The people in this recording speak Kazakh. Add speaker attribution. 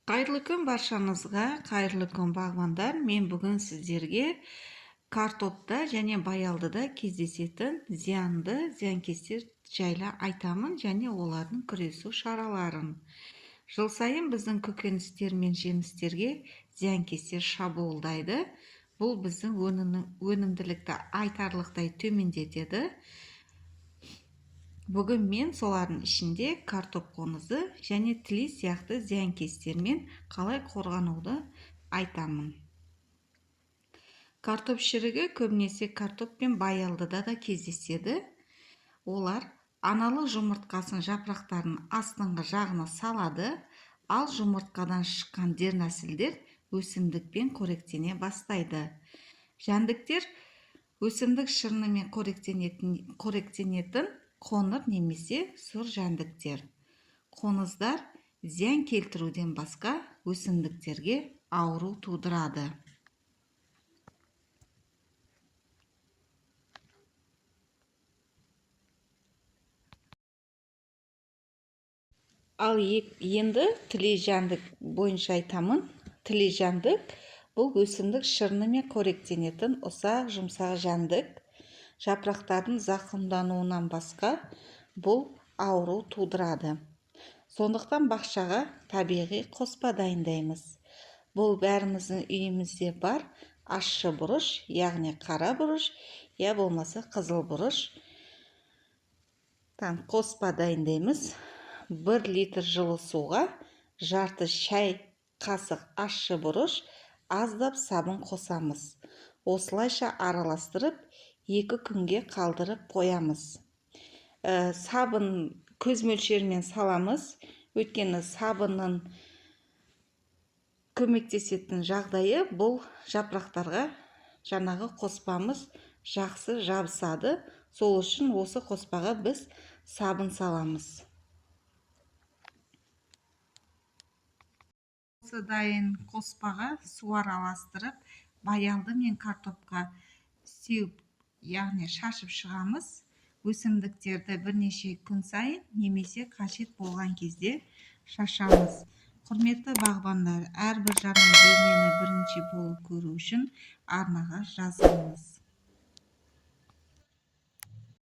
Speaker 1: Қайырлы күн баршаңызға, қайырлы күн бағбандар. Мен бүгін сіздерге картопта және баялдыда кездесетін зиянды зиянкестер жайлы айтамын және олардың күресу шараларын. Жыл сайын біздің көкөністер мен жемістерге зиянкестер шабуылдайды. Бұл біздің өнімділікті айтарлықтай төмендетеді. Бүгін мен солардың ішінде картоп қоңызы және тіли сияқты зиянкестермен қалай қорғануды айтамын. Картоп шірігі көбінесе картоп пен баялдыда да кездеседі. Олар аналық жұмыртқасын жапырақтарының астыңғы жағына салады, ал жұмыртқадан шыққан дернәсілдер өсімдікпен қоректене бастайды. Жәндіктер өсімдік шырынымен қоректенетін қоңыр немесе сұр жәндіктер. Қоңыздар зиян келтіруден басқа өсімдіктерге ауру тудырады. Ал енді түлей жәндік бойынша айтамын. Түлей жәндік бұл өсімдік шырынымен қоректенетін ұсақ жұмсақ жәндік. Жапырақтардың зақымдануынан басқа бұл ауру тудырады. Сондықтан бақшаға табиғи қоспа дайындаймыз. Бұл бәріміздің үйімізде бар ащы бұрыш, яғни қара бұрыш, я болмаса қызыл бұрыш. Қоспа дайындаймыз. 1 литр жылы суға жарты шай қасық ащы бұрыш, аздап сабын қосамыз. Осылайша араластырып, 2 күнге қалдырып қоямыз. Сабын көз мөлшерімен саламыз. Өйткені сабынның көмектесетін жағдайы бұл жапырақтарға жаңағы қоспамыз жақсы жабысады. Сол үшін осы қоспаға біз сабын саламыз. Осы дайын қоспаға су араластырып, баялды мен картопқа сеуіп, яғни шашып шығамыз. Өсімдіктерді бірнеше күн сайын немесе қажет болған кезде шашамыз. Құрметті бағбандар, әрбір жаңа бейнені бірінші болып көру үшін арнаға жазылыңыз.